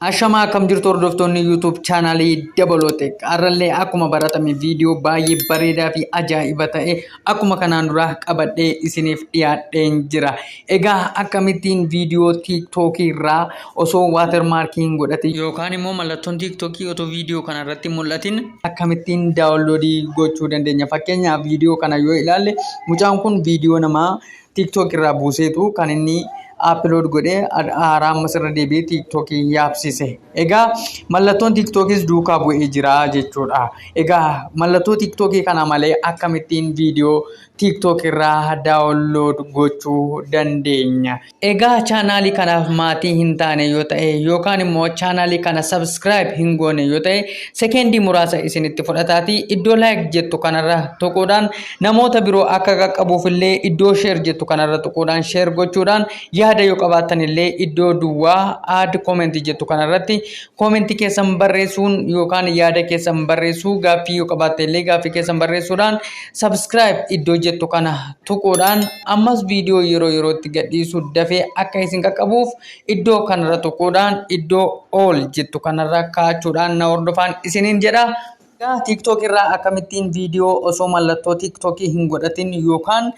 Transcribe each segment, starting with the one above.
Ashamaa, akkam jirtu hordoftoonni YouTube chaanaalii Dabaloote? Har'allee akkuma baratame viidiyoo baay'ee bareedaa fi ajaa'iba ta'e akkuma kanaan dura qabadhee isiniif dhiyaadheen jira. Egaa akkamittiin viidiyoo TikTokii irraa osoo watermarkii hin godhatin yookaan immoo mallattoon TikTokii otoo viidiyoo kana irratti hin mul'atin akkamittiin downloadii gochuu dandeenya? Fakkeenyaaf, viidiyoo kana yoo ilaalle, mucaan kun viidiyoo namaa TikTok irraa buuseetu kan inni upload godhee haaraa ammas irra deebi'ee TikTokii yaabsise. Egaa mallattoon TikTokis duukaa bu'ee jira jechuudha. Egaa mallattoo TikTokii kana malee akkamittiin viidiyoo TikTok irraa download gochuu dandeenya? Egaa chaanaalii kanaaf maatii hin taane yoo ta'e yookaan immoo chaanaalii kana subscribe hin goone yoo ta'e, sekeendii muraasa isinitti fudhataatii iddoo like jettu kanarra tuquudhaan, namoota biroo akka qaqqabuuf illee iddoo share jettu kanarra tuquudhaan share gochuudhaan, yaada yoo qabaattan illee iddoo duwwaa add comment jettu kanarratti comment keessan barreessuun yookaan yaada keessan barreessuu, gaaffii yoo qabaatte illee gaaffii keessan barreessuudhaan, subscribe iddoo jettu kana tuquudhaan, ammas viidiyoo yeroo yerootti gadhiisu dafee akka isin qaqqabuuf iddoo kanarra tuquudhaan iddoo all jettu kanarra kaa'achuudhaan na hordofaan isiniin jedha. Egaa TikTok irraa akkamittiin viidiyoo osoo mallattoo TikTokii hin godhatin yookaan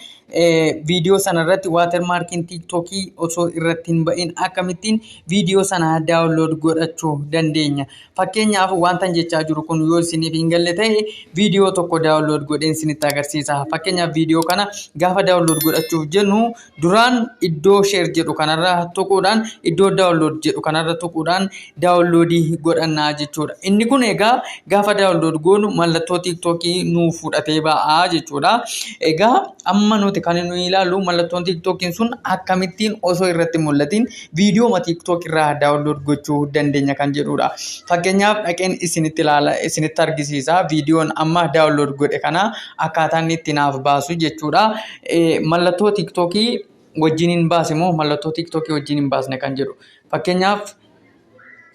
viidiyoo sana irratti watermarkiin TikTokii osoo irratti hin ba'in akkamittiin viidiyoo sana download godhachuu dandeenya? Fakkeenyaaf, wanta jechaa jiru kun yoo isiniif hin galle ta'e, viidiyoo tokko download godheen isinitti agarsiisa. Fakkeenyaaf, viidiyoo kana gaafa download godhachuuf jennu, duraan iddoo share jedhu kanarra tuquudhaan, iddoo download jedhu kanarra tuquudhaan downloadii godhannaa jechuudha. Inni kun egaa gaafa download goonu mallattoo TikTokii nuu fudhatee ba'aa jechuudha. Egaa amma nuti kan nuyi ilaallu mallattoon TikTokiin sun akkamittiin osoo irratti mul'atin viidiyoo TikTok irraa download gochuu dandeenya kan jedhudha. Fakkeenyaaf, dhaqeen isinitti ilaala, isinitti argisiisa, viidiyoon amma download godhe kana akkaataa inni itti naaf baasu jechuudha. Mallattoo TikTokii wajjin hin baase moo mallattoo TikTokii wajjin hin baasne kan jedhu. Fakkeenyaaf,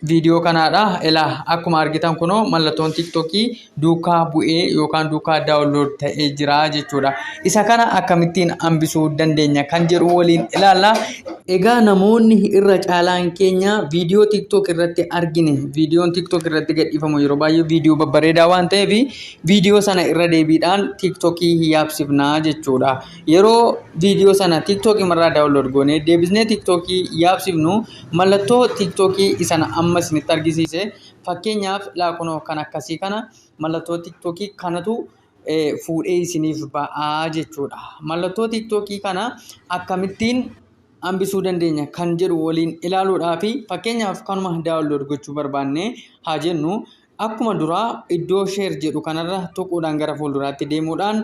viidiyoo kanaadha. Ilaa, akkuma argitan kunoo mallattoon TikTokii duukaa bu'ee yookaan duukaa download ta'ee jira jechuudha. Isa kana akkamittiin hambisuu dandeenya kan jedhu waliin ilaalla. Egaa namoonni irra caalaan keenya viidiyoo TikTok irratti argine, viidiyoon TikTok irratti gadhiifamu yeroo baay'ee viidiyoo babbareedaa waan ta'eef, viidiyoo sana irra deebiidhaan TikTokii yaabsifnaa jechuudha. Yeroo viidiyoo sana TikTokii irraa download goonee deebisnee TikTokii yaabsifnu, mallattoo TikTokii isana amma isinitti argisiise, fakkeenyaaf laakunoo kan akkasii kana, mallattoo TikTokii kanatu fuudhee isiniif ba'aa jechuudha. Mallattoo TikTokii kana akkamittiin hambisuu dandeenya kan jedhu waliin ilaaluudhaa fi fakkeenyaaf kanuma download gochuu barbaanne haa jennu. Akkuma duraa iddoo share jedhu kanarra tuquudhaan gara fuulduraatti deemuudhaan,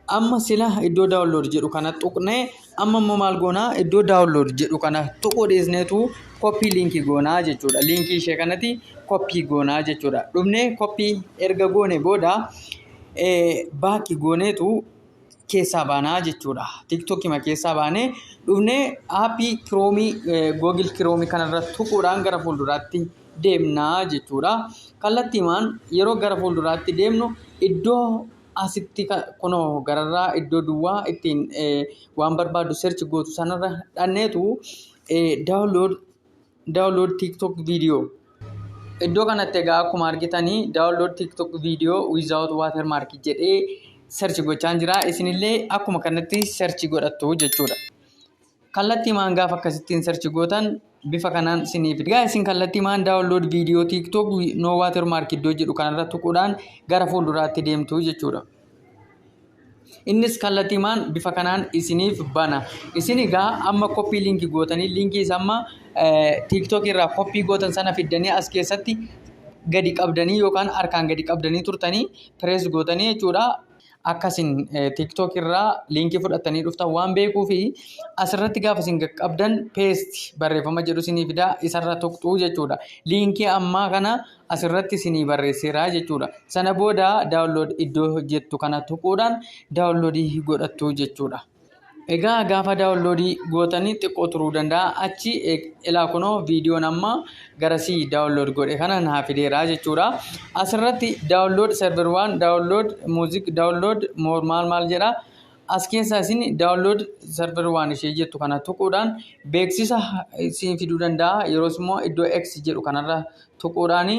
amma sila iddoo download jedhu kana tuqne, amma immoo maal goonaa? Iddoo download jedhu kana tuquu dhiisneetu copy linkii goonaa jechuudha. Linkii ishee kanatti copy goonaa jechuudha. Dhufnee copy erga goone booda back gooneetu keessaa baanaa jechuudha. TikTokima keessaa baanee dhufnee aappii Chromii, Google Chromii kanarra tuquudhaan gara fuulduraatti deemnaa jechuudha. Kallattiimaan yeroo gara fuulduraatti deemnu, iddoo asitti kunoo gararraa iddoo duwwaa ittiin waan barbaaddu search gootu sanarra dhanneetu download TikTok video. Iddoo kanatti egaa akkuma argitanii "download TikTok video without watermark" jedhee search gochaa jira. Isinillee akkuma kanatti search godhattu jechuudha. Kallattiimaan gaafa akkasittiin search gootan bifa kanaan isiniif. Egaa isin kallattiimaan "download video TikTok no watermark" iddoo jedhu kanarra tuquudhaan gara fuulduraatti deemtu jechuudha. Innis kallattiimaan bifa kanaan isiniif bana. Isin egaa amma copy linkii gootanii, linkii isa amma TikTok irraa copy gootan sana fiddanii as keessatti gadi qabdanii yookaan harkaan gadi qabdanii turtanii press gootanii jechuudha. Akkasin TikTok irraa linkii fudhatanii dhuftan waan beekuu fi asirratti gaafa isin qaqqabdan "paste" barreeffama jedhu isinii fidaa, isarra tuqxuu jechuudha. Linkii ammaa kana asirratti isinii barreesseera jechuudha. Sana booda "download" iddoo jettu kana tuquudhaan downloadii godhattu jechuudha. Egaa gaafa downloadii gootanii xiqqoo turuu danda'a. Achi ilaa, kunoo viidiyoon amma garasii download godhe kana naa fideera jechuudha. Asirratti download server one, download music, download more maal maal jedha. As keessaa isin download server waan ishee jettu kana tuquudhaan beeksisa isin fiduu danda'a. Yeroos immoo iddoo X jedhu kanarra tuquudhaan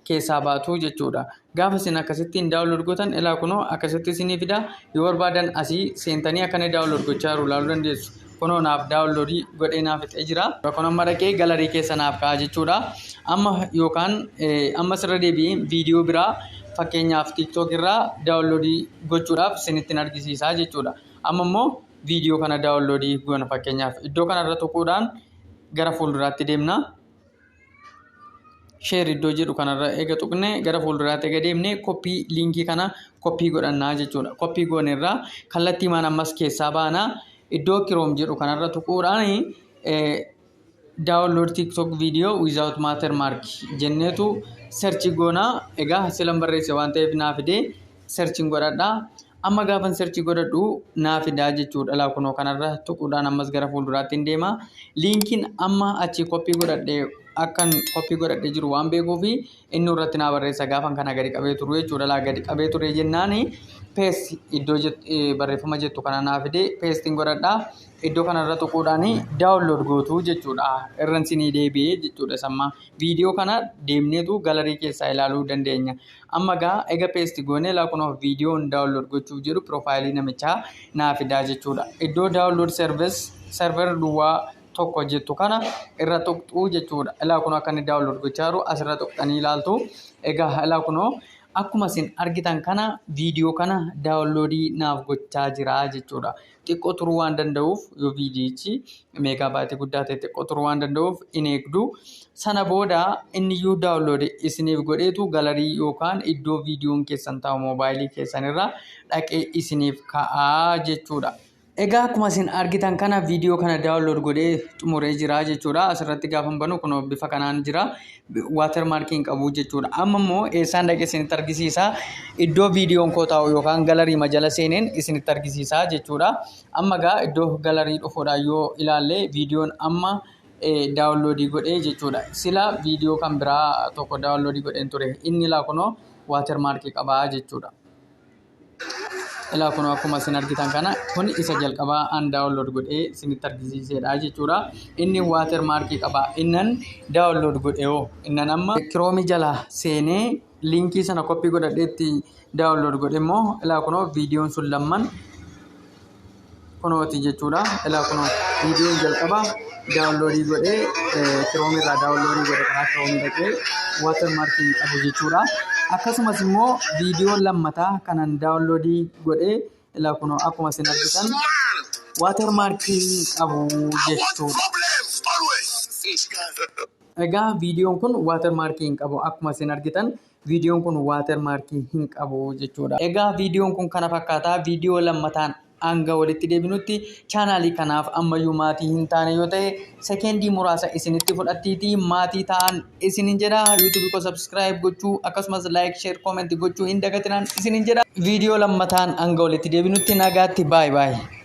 keessaa baatu jechuudha. Gaafa isin akkasittiin download gootan, ilaa kunoo akkasitti isinii fida. Yoo barbaadan asii seentanii akka inni download gochaa jiru ilaaluu dandeessu. Kunoo naaf downloadii godhee naaf fixee jira. Kun amma dhaqee gallery keessa naaf ka'a jechuudha. Amma yookaan amma sirra deebi'ee viidiyoo biraa, fakkeenyaaf TikTok irraa downloadii gochuudhaaf isinittiin argisiisaa jechuudha. Amma immoo viidiyoo kana downloadii goona. Fakkeenyaaf iddoo kanarra tuquudhaan gara fuulduraatti deemna. Share iddoo jedhu kanarra eega tuqne, gara fuulduraatti eega deemne, copy linkii kana copy godhannaa jechuudha. Copy goone irraa kallattii maan ammas keessaa baanaa, iddoo Chrome jedhu kanarra tuquudhaan "download TikTok video without watermark" jenneetu search goonaa. Egaa silan barreesse waan ta'eef naa fidee searchiin godhadhaa. Amma gaafan search godhadhu naa fidaa jechuudha. Laa kunoo kanarra tuquudhaan ammas gara fuulduraatti hin deema. Linkiin amma achi copy godhadhee akkan copy godhadhee jiru waan beekuufi inni irratti naa barreessa gaafan kana gadi qabee turu jechuudha. Laa gadi qabee ture jennaani paste iddoo barreeffama jettu kana naa fidee pasteiin godhadhaa. Iddoo kanarra tuquudhaan download gootu jechuudha. Irran sinii deebi'ee jechuudha. Samma viidiyoo kana deemneetu gallery keessaa ilaaluu dandeenya. Amma gaa eega paste goonee, laa kunoo viidiyoon download gochuuf jedhu profileii namichaa naa fidaa jechuudha. Iddoo download service server duwwaa tokko jettu kana irra tuqxuu jechuudha. Ilaa kunoo akka inni download gochaa jiru asirra tuqxanii ilaaltu. Egaa ilaa kunoo akkuma isin argitan kana viidiyoo kana downloadii naaf gochaa jira jechuudha. Xiqqoo turuu waan danda'uuf, yoo viidiyichi megabyteii guddaa ta'e xiqqoo turuu waan danda'uuf in eegdu. Sana booda inni iyyuu downloadii isiniif godheetu gallery yookaan iddoo viidiyoon keessan taa'u moobaayilii keessanirra dhaqee isiniif ka'aa jechuudha. Egaa akkuma isin argitan kana viidiyoo kana download godhee xumuree jira jechuudha. Asirratti gaafa banu kun bifa kanaan jira. Watermarkii hin qabu jechuudha. Amma immoo eessaan dhaqee isinitti argisiisa? Iddoo viidiyoon koo taa'u yookaan gallery jala seeneen isinitti argisiisa jechuudha. Amma gaa iddoo gallery dhufuudhaan yoo ilaalle, viidiyoon amma downloadii godhee jechuudha. Sila viidiyoo kan biraa tokko downloadii godheen ture. Inni ilaa kunoo watermarkii qabaa jechuudha. Ilaa kun akkuma isin argitan kana kun isa jalqabaa an download godhee isinitti argisiisedha jechuudha. Inni watermarkii qaba. Innan download godhe hoo, innan amma Chromeii jala seenee linkii sana copy godhadheetti download godhe immoo, ilaa kunoo viidiyoon sun lamman kunooti jechuudha. Ilaa kunoo viidiyoon jalqabaa downloadii godhee, Chromeii irraa downloadii godhe, karaa Chromeii dhaqee watermarkii hin qabu jechuudha. Akkasumas immoo viidiyoo lammataa kanan downloadii godhee, ilaa kunoo akkuma isin argitan watermarkii hin qabu jechuudha. Egaa viidiyoon kun watermarkii hin qabu. Akkuma isin argitan viidiyoon kun watermarkii hin qabu jechuudha. Egaa viidiyoon kun kana fakkaataa. Viidiyoo lammataan hanga walitti deebinutti, chaanaalii kanaaf ammayyuu maatii hin taane yoo ta'e, sekeendii muraasa isinitti fudhattiitii maatii ta'an isinin jedha. YouTubeii koo subscribe gochuu akkasumas like, share, commentii gochuu hin dagatinaan isinin jedha. Viidiyoo lammataan hanga walitti deebinutti nagaatti, baay'ee baay'ee.